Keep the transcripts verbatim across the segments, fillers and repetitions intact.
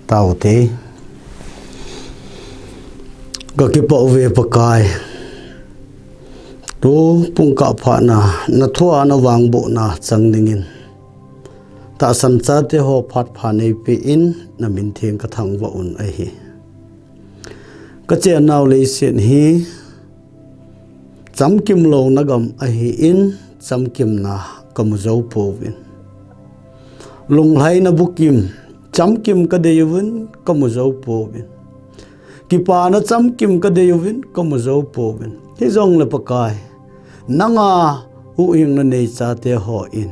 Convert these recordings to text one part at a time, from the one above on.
Taute. Ka kipah uve Pakai. Tu pungkah phat na, na thu a na vangbohna chang dingin tahsan chate ho phat pha nei peh in, na min theng ka thangvah un ahi. Ka chennau leiset hi chamkim louna gam ahin, chamkimna ka mu jou pouvin. Lunglhaina bukim chamkim ka dei uvin, ka mu jou pouvin. Kipana chamkim ka dei uvin, ka mu jou pouvin. Hijongle Pakai, nanga huhhingna nei chate hon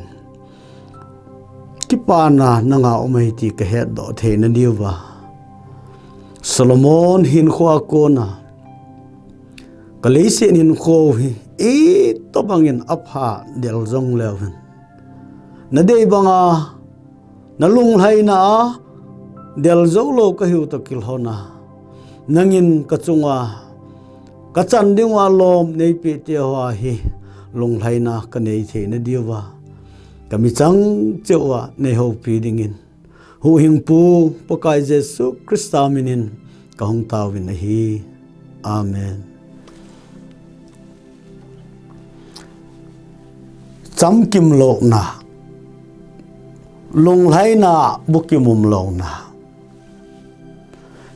kipana nanga um ahi ti ka hetdoh theina diuva, Solomon hinkhoa kona ka leiset hinkho hi itobangin apha del jongleu hen, na dei banga na lunglhaina a del jou lou ka hiu toh kilhona, nangin ka chunga ka chan dinga lom nei peh te hoa hi lunglhaina ka nei theina diuva, ka michang cheh uva nei houpi dingin, Huhhingpu Pakai Jesu Christa minin ka hung taovin ahi. Amen. Chamkim louna, lunglhaina bukim um louna.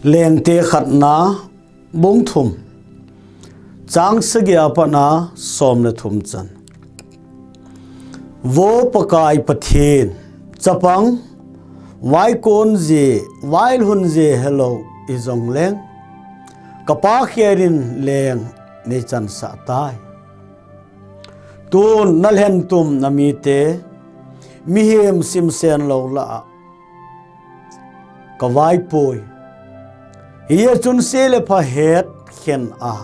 Lengte khatna, bung thum, chang sagi a pat a som le thum chan. Vo Pakai Pathen, chapang vaikon je, vailhun je helou hijongleng, ka Pa khel in leng nei chansah tai. Tun na lhentum na mite mihem simsen lou lah a ka vaipoi. Hijeh chun se le pha hetkhen a,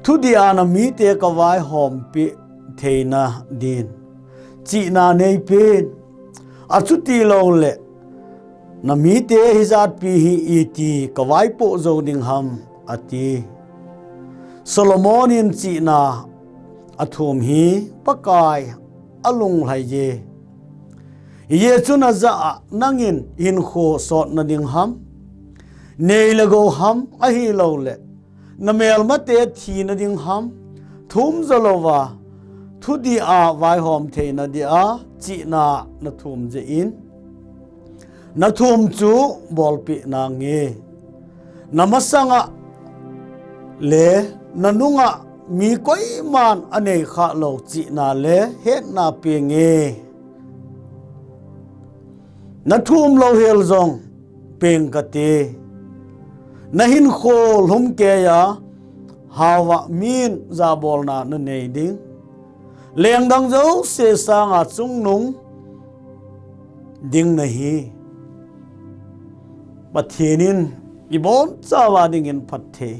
thudih a na mite ka vaihompi theina din chihna neipen. Achuti louleh na mite hijatpi hi iti ka vaipoh jou ding ham, ati. Solomon in chihna athum hi Pakai alunglhai e. Hijeh chun ajah a, nangin hinkho sotna ding ham, nei le gou ham, ahilouleh na melmate thina ding ham, thum jo louva thudih a vaihom theina dia chihna na thum jeh in, na thum chu bolpeh nange. Na masanga le na nunga mi koiman anei khah lou chihna le hetna penge. Na thum lou hel jong peng kate. Na hinkho lhumkeiya haoa min jabolna na nei ding. Lengdang jouse sanga chungnung ding nahi. Pathen in ibonchauva dingin phatthei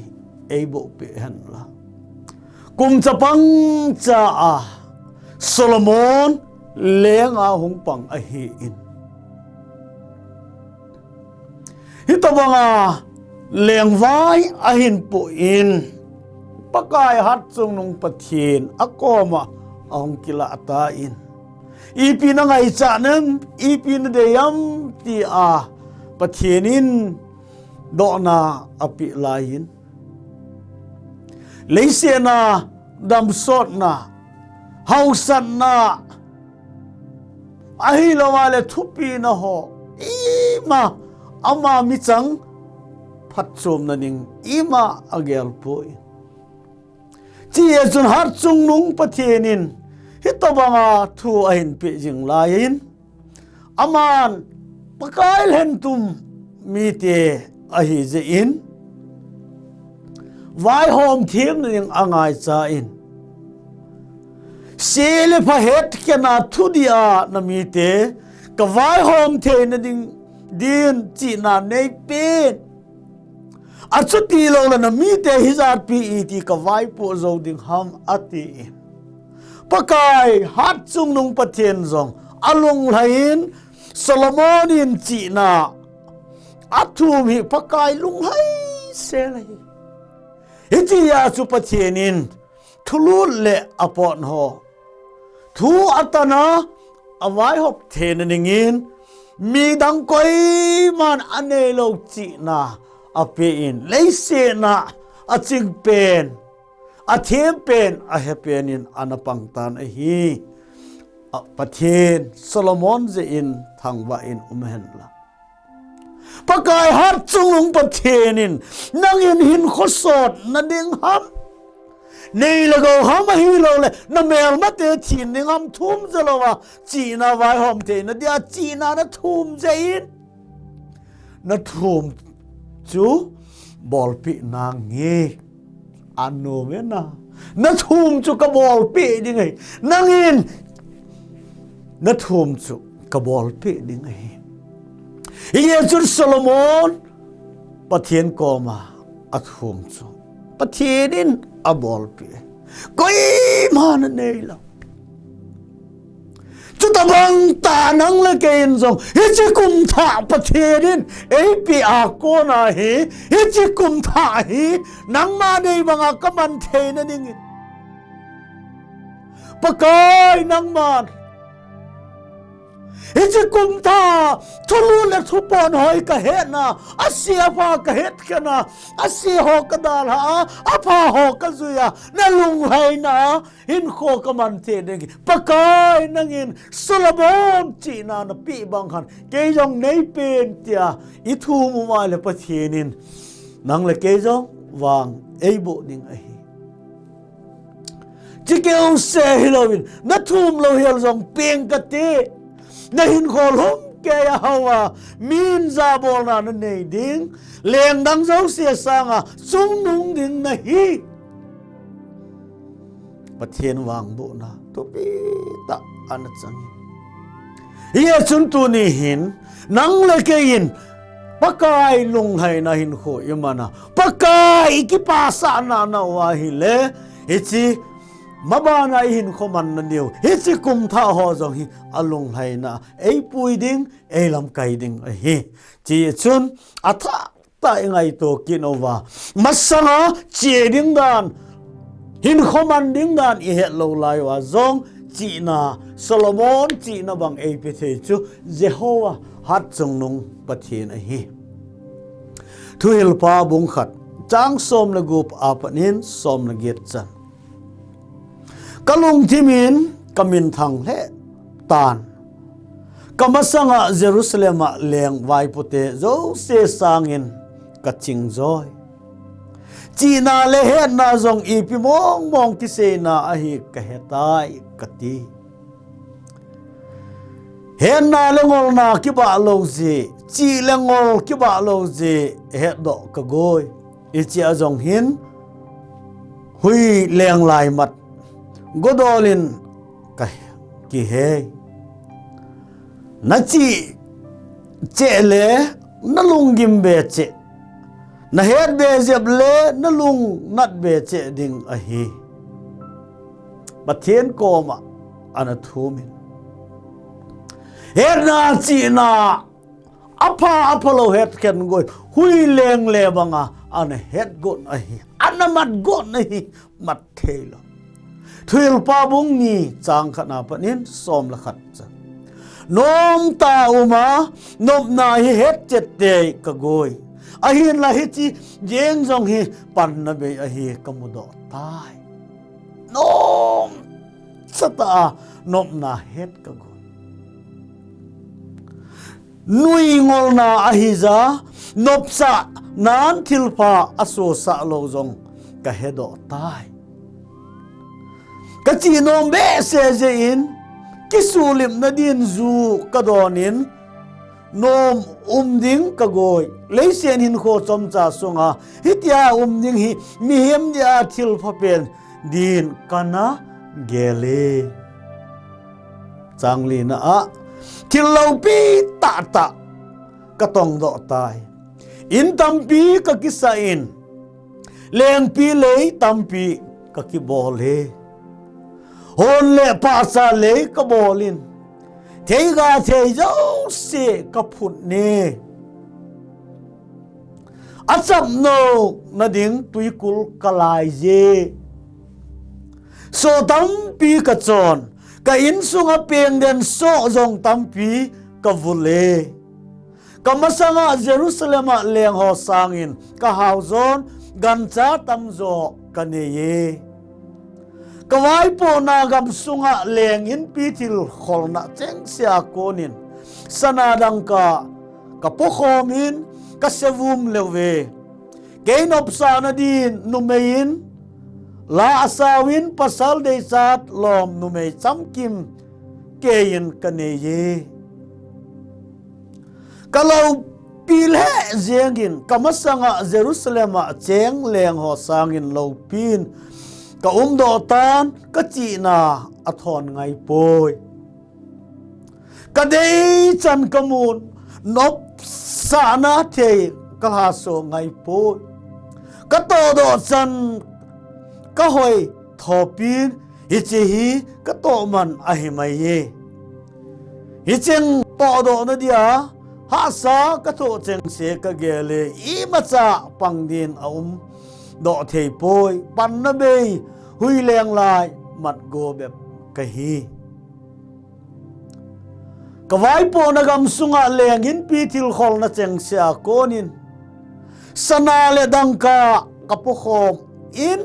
eiboh peh hen la. Kum chapang cha a Solomon lenga hung pang ahin, hitobanga lengvai ahin poh in, Pakai Hatchungnung Pathen akoma ahung kilah tan, ipi na ngaichat em, ipi na dei em, tia Pathen in dohna apeh laiyin, leiset a damsotna, hausatna, ahilouleh thupina ho ima ama michang phatchomna ding ima agel poi. Chujeh chun Hatchungnung Pathen in hitobanga thu ahin peh jing laiyin, aman Pakai lhentum mite ahi jeh in, vaihom themna ding angaichan, se le pha hetkhen a thudih a na mite ka vaihom theina ding din chihna neipen. Achuti louleh na mite hijatpi iti ka vaipoh jou ding ham, atin. Pakai Hatchungnung Pathen jong alunglhaiyin, Solomon in chihna athum hi Pakai lunglhai sel ahi. Hitia chu Pathen in thulut le apon ho thu atana avaihop theina dingin midang koiman aneilou chihna apen, leiset a aching pen, athem pen, ahe pen in ana pang tan ahi. A, Pathen, Solomon jeh in thangvah in um hen lang. Pakai hatchungnung Pathen in nangin hinkho sot nading ham, nei le gou ham ahilouleh namelmate thin ding ham thum jalouva chihna vaihom theina dia chihna nathum jeh in, nathum chu bolpeh nange. Anom e na. Nathum chu kabolpeh ding ahi. Nangin nathum chu kabolpeh ding ahi. Hijeh chun Solomon Pathen koma athum chu Pathen in abolpeh. Koiman aneilou. Chutabang tah nang le kei in jong, hiche kumthah Pathen in eipeh a kona hi, hiche kumthah hi nangma nei banga kaman theina dingin, Pakai, nangman hiche kumthah thulut le thupon hoi kahetna, ase apha kahetkhenna, ase ho kadalha a, apha ho kajuiya, nalunglhaina hinkho kaman thei ding, Pakai, nangin Solomon chihna napeh bang khan kei jong neipen, tia ithum um a le Pathen in nang le kei jong vang eiboh ding ahi. Chuti keu seh hilouvin, nathum lou hel jong peng kate. Nahinkho lhumkeiya houva, min jabolna nanei ding, lengdang jouse sanga chungnung ding nahi. Pathen vangbohna thupi tah ana chang. Hijeh chun tuni hin, nang le kei in, Pakai lunglhaina hinkho iman a, Pakai ikipasahna nauva ahile, hiche mabana ihinkho manna diu, hiche kumthah ho jong hi alunglhaina eipui ding, eilamkai ding ahi. Chuti chun, athah tah ingaito kit uva, masanga che ding dan, hinkho man ding dan ihet lou lai uva jong, chihna, Solomon chihna bang eipe thei chu Jehovah hatchungnung Pathen ahi. Thuhilpa bung khat, chang som le gup a pat in som le get chan. Kalungthim in kaminthang lheh tan. Kamasanga Jerusalem a leng vaipote jouse sangin kaching joi. Chihna le hetna jong ipi mong mong kiseina ahi kahetai, kati. Hetna le ngolna kibah lou jeh, chih le ngol kibah lou jeh, hetdoh kagoi. Hiche a jong hin, hui leng lai mat, godol in ka, kihei. Nachih cheh le, nalunggim be cheh, nahet be jep le, nalungnat be cheh ding ahi. Pathen koma ana thum in. Hetna chihna, apha, aphalou hetkhen goi, hui leng le banga ana het gon ahi, ana mat gon ahi, mat thei lou. Thuhilpa bung ni chang khat na pat in som le khat chan. Nomtah a um a, nopna hi hetchet tei kagoi. Ahinla hiche jeng jong hi panna bei ahi kamudoh tai. Nomsa tah a nopna het kagoi. Nui ngolna ahija, nopsahnan thilpha asosah lou jong kahedoh tai. Kachih nom behseh jeh in, kisulimna din ju kadon in, nom um ding kagoi. Leiset hinkho chomcha sunga hitia um ding hi mihem dia thilpha pen din kana gel e. Chang lina a, thil loupi tahtah katongdoh tai. In tampi kakisah in, lengpi lei tampi kakibol e. Hon le pahcha lei kabol in, theiga thei jouse kaphut e. Achapnouna ding twikul kalaije. Soh tampi kachon, ka insunga pengden soh jong tampi pavul e. Kamasanga Jerusalem a leng ho sangin kahaujon gancha tamjo kanei e. Kavaipohna gamsunga leng inpi thil kholna chengse a konin sana dangka kapokhom in kasevum leuve. Kei nopsahna din numei in la asauvin pasal deichat lom numei chamkim keiyin kanei e. Kaloupi lheh jengin kamasanga Jerusalem a cheng leng ho sangin loupin kaumdoh tan kachihna athon ngaipoi. Kadeichan kamun nopsahna thei kalhaso ngaipoi. Katohdoh chan kahoi thopin hiche hi katohman ahi mai e. Hicheng tohdohna dia hahsa kathoh chengse kagel e, imacha pang din aumdoh theipoi, panna bei hui leng lai matgo bep kahi. Kavaipohna gamsunga leng inpi thil kholna chengse a konin sana le dangka kapokhom in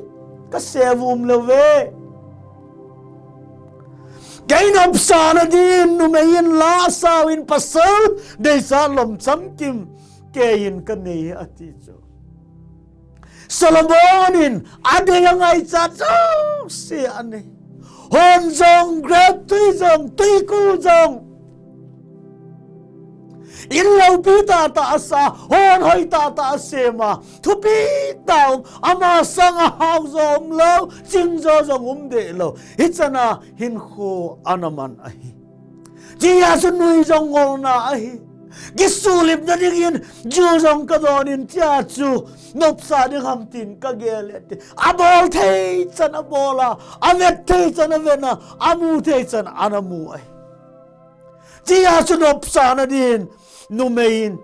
kasevum leuve. Kei nopsahna din numei in la asauvin pasal deichat lom chamkim keiyin kanei ati chu. Solomon in adei angaichat jouse anei. Hon jong, grep tui jong, tuikul jong, in loupi tahtah asa, hon hoi tahtah asema, thupi tah um, ama sanga haujo umlou, chingjo jong umdehlou, hichana hinkho anaman ahi. Tia chu nui jong ngolna ahi. Kisuhlipna dingin ju jong kadonin tia chu nopsah ding ham tin kagel e ati. Abol thei chan abola, avet thei chan avena, amu thei chan anamu ahi. Tia chu nopsahna din numei in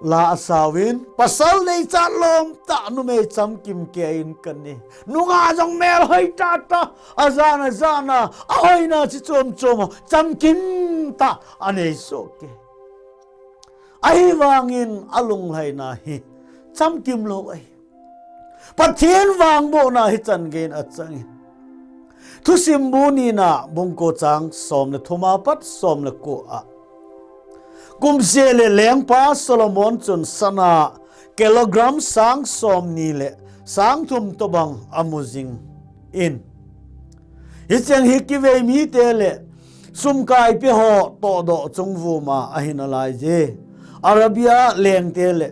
la asauvin pasal deichat lom tah numei chamkim keiyin kanei. Nungah jong melhoi tahtah, ajan ajan a ahoina chi chom chom a chamkim tah anei soh e. Ahivangin alunglhaina hi chamkimlou ahi. Pathen vangbohna hichan geiyin achangin. Thusim bu nina bung ko chang som le thum apat som le ko a, kumseh le lengpa Solomon chun sana kilogram sang somni le sang thum tobang amu jingin, hicheng hi kivei mite le sumkaipe ho tohdoh chungvuma ahi nalaiye. Arabia lengte le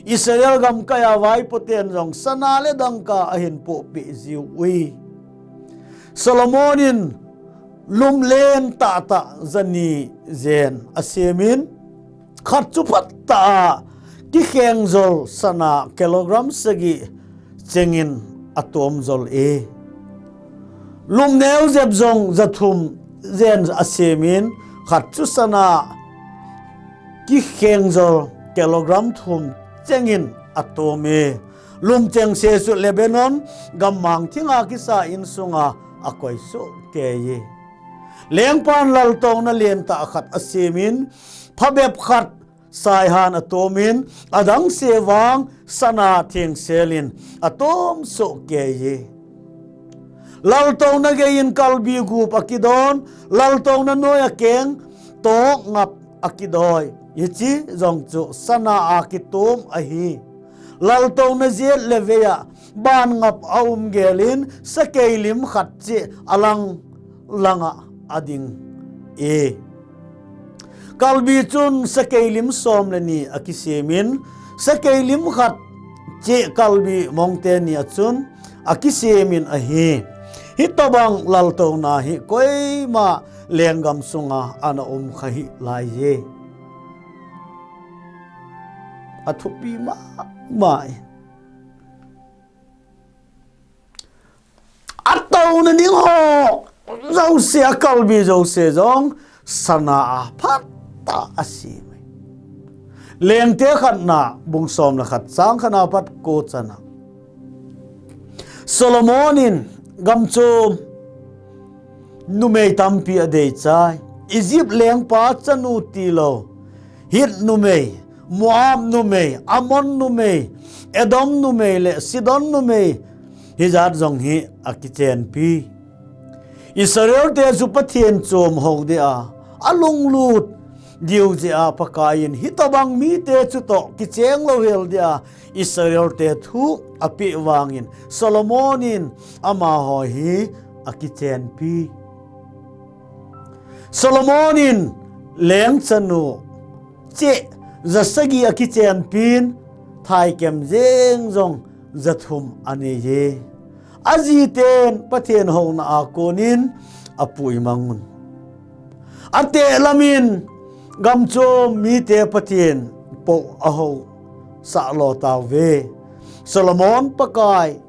Israel gamkaiya vaipoten jong sana le dangka ahin pohpeh jiu ve. Solomon in lum len tahtah jani jen asemin, khat chu phatah a kikhengjol sana kilogram sagi chengin atomjol e. Lum neojep jong jathum jen asemin, khat chu sana kikhengjol kilogram thum chengin atom e. Lum chengse chu Lebanon gammang thinga kisa insunga akoi soh kei e. Lengpan laltouna lentah khat asemin, phabep khat saihan atomin, adangse vang sana thengselin atom soh kei e. Laltouna geiyin kalbi gup akidon, laltouna noiya keng tong ngap akidoi. Hiche jong chu sana a kitom ahi. Laltouna jet le veiya ban ngap aum gelin sakei lim khat cheh alang langa ading e. Kalbi chun sakei lim som le ni akisemin, sakei lim khat cheh kalbi mongte ni a chun akisemin ahi. Hitobang laltouna hi koima lenggam sunga ana um kha hih laiye. Athupi mama e. Atouna ding ho jouse, akalbi jouse jong sana a phatah a asem e. Lengte khatna bung som le khat chang khatna pat ko chana, Solomon in gamchom numei tampi adeichai. Egypt lengpa chanu tilou, Hit numei, Moab numei, Ammon numei, Edom numei le Sidon numei hijat jong hi akichenpi. Israel te chu Pathen chom hou dia alunglut diu jeh a Pakaiyin hitobang mite chutoh kicheng louhel dia Israel te thu apeh vangin Solomon in amaho hi akichenpi. Solomon in leng chanu cheh jasagi akichenpin, thaikem jeng jong jathum aneiye. Ajiten Pathen houna a konin apuimang un. Ateh lamin gamchom mite Pathen pou ahou sah lo tauve. Solomon Pakai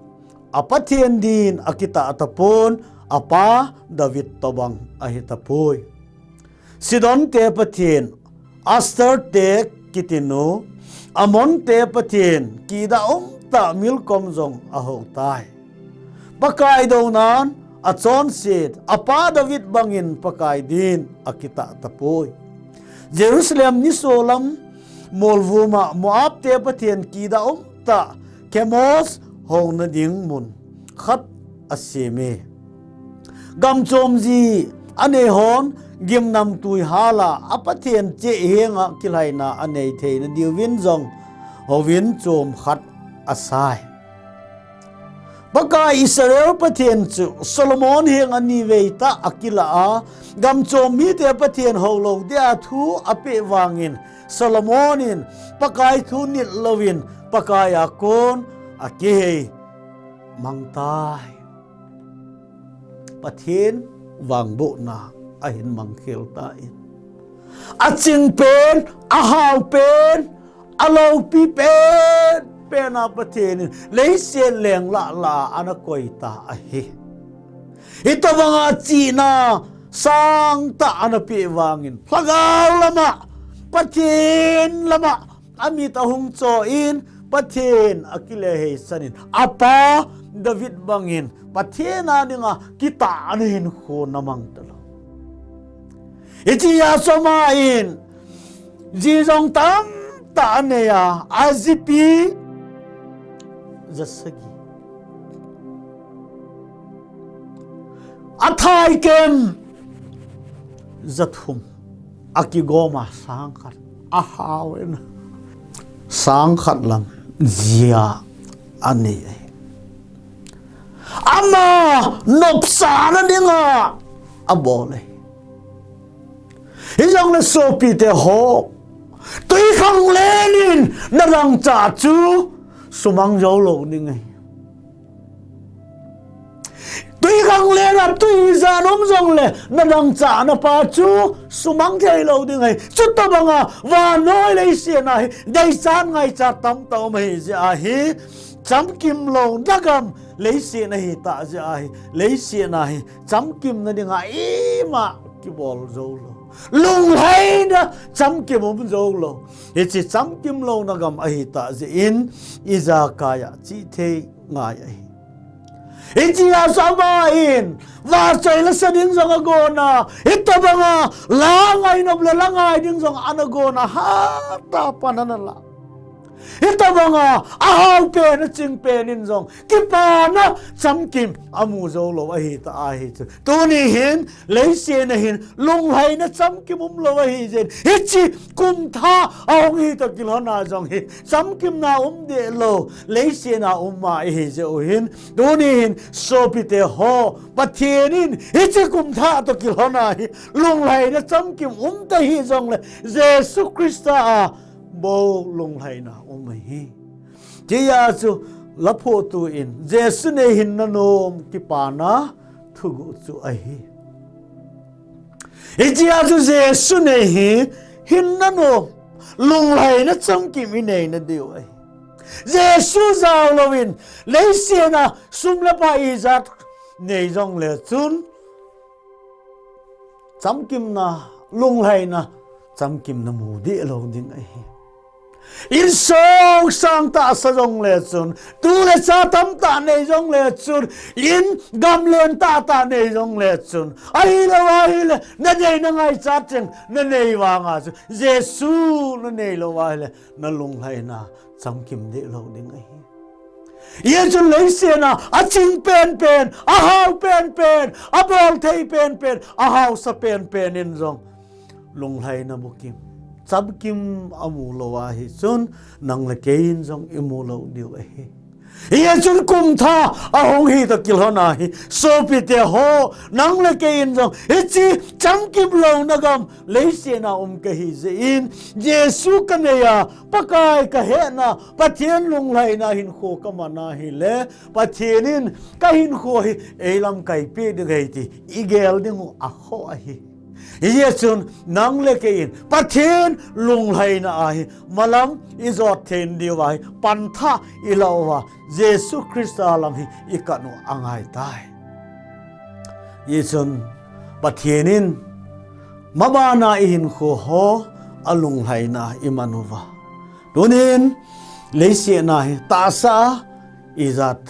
a Pathen din akitah tapon, apa David tobang ahi tapoi. Sidon te pathen Astar te kitinu, Ammon te pathen kida umtah Milkom jong ahou tai. Pakai dounan achonset, apa David bangin Pakai din akitah tapoi. Jerusalem nisolam molvuma Moab te pathen kida umtah Kemosh houna ding mun khat aseme. Gamchom ji aneihon gimnamtui hala a pathen cheh henga kilhaina anei theina diuvin jong houvin chom khat asai. Pakai Israel Pathen chu Solomon henga nivei tah akilah a, gamchom mite Pathen houlou dia thu apeh vangin Solomon in Pakai thu nit louvin Pakai a kon akihei mangtai. Pathen vangbohna ahin mangkhel tan, aching pen, ahao pen, aloupi pen, pen a Pathen in leiset leng lah lah a ana koita ahi. Hitobanga chihna sangtah ana peh vangin lhagao lama, Pathen lama amit ahung choh in, Pathen akilehei sanin, apa David bangin Pathen a dinga kitahna hinkho ana mang talou. Hichea chu ama in ji jong tamtah anei a, ajipi jasagi, athaikem jathum, akigoma sangkhat, ahao in sangkhat lam jia anei. Ama nopsahna dinga abol e. Hijongle sopite ho, twikhanglen in nadangchah chu sumang jou lou ding ahi. Twikhanglen a twijan um jongle nadangchahna pa chu sumang thei lou ding ahi. Chutobanga vannoi leiset a hi deichat ngaichat tamtah um ahi jeh a hi, chamkim louna gam leiset a hi tah jeh a hi, leiset a hi chamkimna dinga ima kibol jou lou. Lunglhaina chamkim um jou lou. Hiche chamkim louna gam ahi tah jeh in, ijakai a chihthei ngai ahi. Hichea chu ama in vahchoi lasa ding jong agon a, hitobanga la ngainop le la ngai ding jong ana gon a, hatah pan ana la. Hitobanga ahao pen, aching pen in jong kipana chamkim amu jou lou ahi tah ahi chu. Tuni hin leiset a hin lunglhaina chamkim um lou ahi jeh in, hiche kumthah ahung hi toh kilhon a jong hi chamkimna um deh lou, leiset a um ma ihi jeh u hin, tuni hin sopite ho, Pathen in hiche kumthah toh kilhon a hi lunglhaina chamkim um ta hijongle, Jesu Christa a bou lunglhaina um ahi. Hichea chu laphohtu in Jesu nei hinna nom kipana thuguh chu ahi. Hichea chu Jesu nei hi hinna nom, lunglhaina chamkim ineina diu ahi. Jesu jao louvin leiset a sum le pai ijat nei jongle chun chamkimna, lunglhaina chamkimna mu deh lou ding ahi. Insung sang tahsa jongle chun, tu le cha tamtah nei jongle chun, in gamlen tahtah nei jongle chun, ahilou ahile, nanei nangaichat cheng nanei vanga chu, Jesu nanei lou ahile, nalunglhaina chamkim deh lou ding ahi. Hijeh chun leiset a aching penpen, ahao penpen, abolthei penpen, ahaosa penpen in jong lunglhaina bukim, chamkim amu lou ahi chun, nang le kei in jong imu lou diu ahi. Hijeh chun kumthah ahung hi toh kilhon ahi, sopite ho, nang le kei in jong hiche chamkim louna gam leiset a um kahi jeh in, Jesu kanei a, Pakai kahetna, Pathen lunglhaina hinkho kaman ahile, Pathen in kahinkho hi eilamkai peh ding ahi ti igel ding u akhoh ahi. Hijeh chun nang le kei in Pathen lunglhaina a hi malam ijot thei diu ahi, panthah ilah uva, Jesu Christa lam hi ikan u angaitai. Hijeh chun Pathen in mabana ihinkho ho alunglhaina iman uva, tunin leiset a hi tahsa a ijat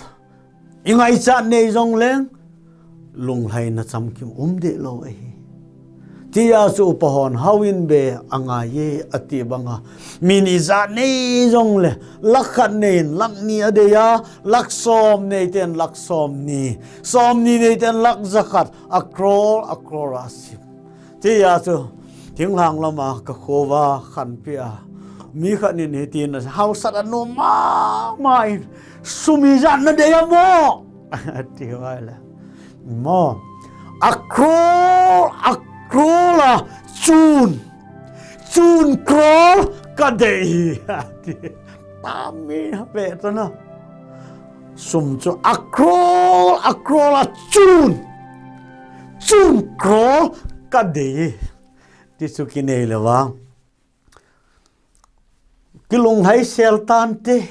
ingaichat nei jongleng, lunglhaina chamkim um deh lou ahi. Tia chu upa hon hao in be angaiye ati banga, min ijat nei jongle, lakh khat nei in lakh ni adei a, lakh som nei ten lakh somni, somni nei ten lakh jakhat, a crore, a crore asim. Tia chu, thinglhang lama kakhoa khanpeh a, mi khat in hitin, haosat anom mama in, sum ijat nadei a mo? Ati uva ahile, mo, a crore, a crore a chun, chun crore kadei hi, ati. Tami ha pe tana. Sum chu a crore, a crore a chun, chun crore kadei hi. Ti chu kinei le vang, kilunglhaisel tante,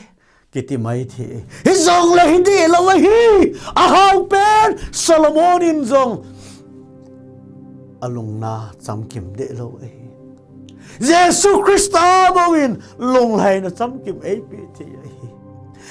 kiti maithei. Hijongle hi deh lou ahi. Ahao pen Solomon in jong alungna chamkim deh lou ahi. Jesu Christa bou in lunglhaina chamkim eipeh thei ahi.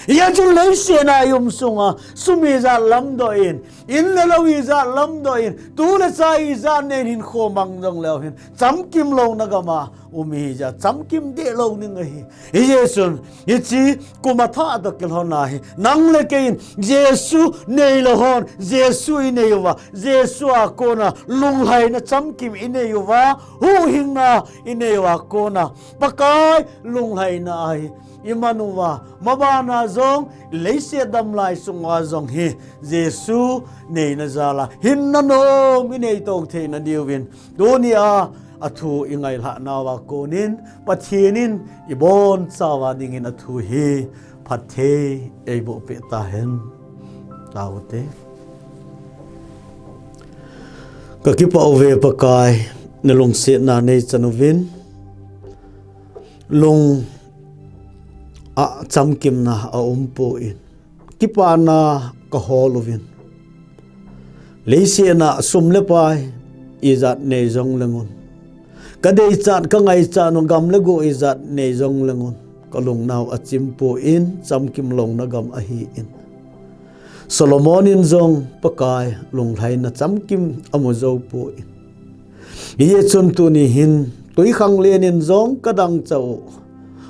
Hijeh chun leiset a ium sunga, sum ijat lamdoh in, in le lou ijat lamdoh in, tu le cha ijat nei in hinkho mang jongleu hin, chamkim louna gam a um ihi jeh a chamkim deh lou ding ahi. Hijeh chun, hiche kum athah toh kilhon a hi, nang le kei in Jesu nei lou hon, Jesu inei uva, Jesu a kona lunglhaina chamkim inei uva, huhhingna inei uva kona, Pakai lunglhaina a hi iman uva, mabana jong, leiset damlai sunga jong hi, Jesu neina jal a hinna nom inei tou theina diuvin, tunia athu ingailhah nauva konin, Pathen in ibonchauva dingin athu hi phatthei eiboh peh tahen. Taute. Kakipah uve Pakai, nalungsetna neichan uvin, lung a chamkimna aumpoi. Kipana kahol uvin. Leiset a sum le pai ijat nei jongleng un, kadeichat kangaichat u gam le go ijat nei jongleng un, kalungnau achimpoi, chamkim louna gam ahin. Solomon in jong Pakai lunglhaina chamkim amu joupoi. Hijeh chun tuni hin twikhanglen in jong kadangchah u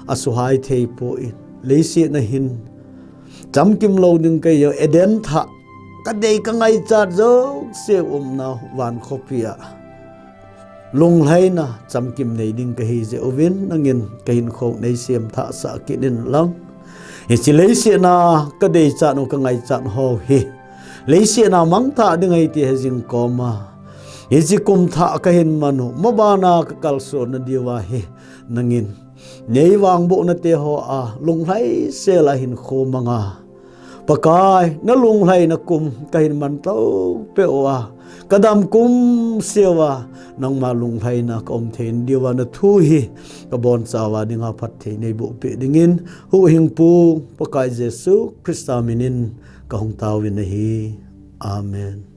asuhai theipoi. Leiset a hin chamkim lou ding kahiu, Eden thah, kadei kangaichat jouse umnau vankhopi a lunglhaina chamkim nei ding kahi jeh uvin, nangin kahinkho neisem thahsah kit inlang. Hiche leiset a kadeichat u kangaichat ho hi leiset a mangthah ding ahi ti hejing koma, hiche kum thah kahin man u mabana kakalsonna diuva hi nangin neivangbohna teho a lunglhaisel a hinkho manga, Pakai, nalunglhaina kum kahin man toupeh uva, kadam kum seuva nangma lunglhaina kaum thei diuva nathu hi kabonchauva dinga phatthei neiboh peh dingin, huhhingpu Pakai Jesu Christa minin kahung taovin ahi. Amen.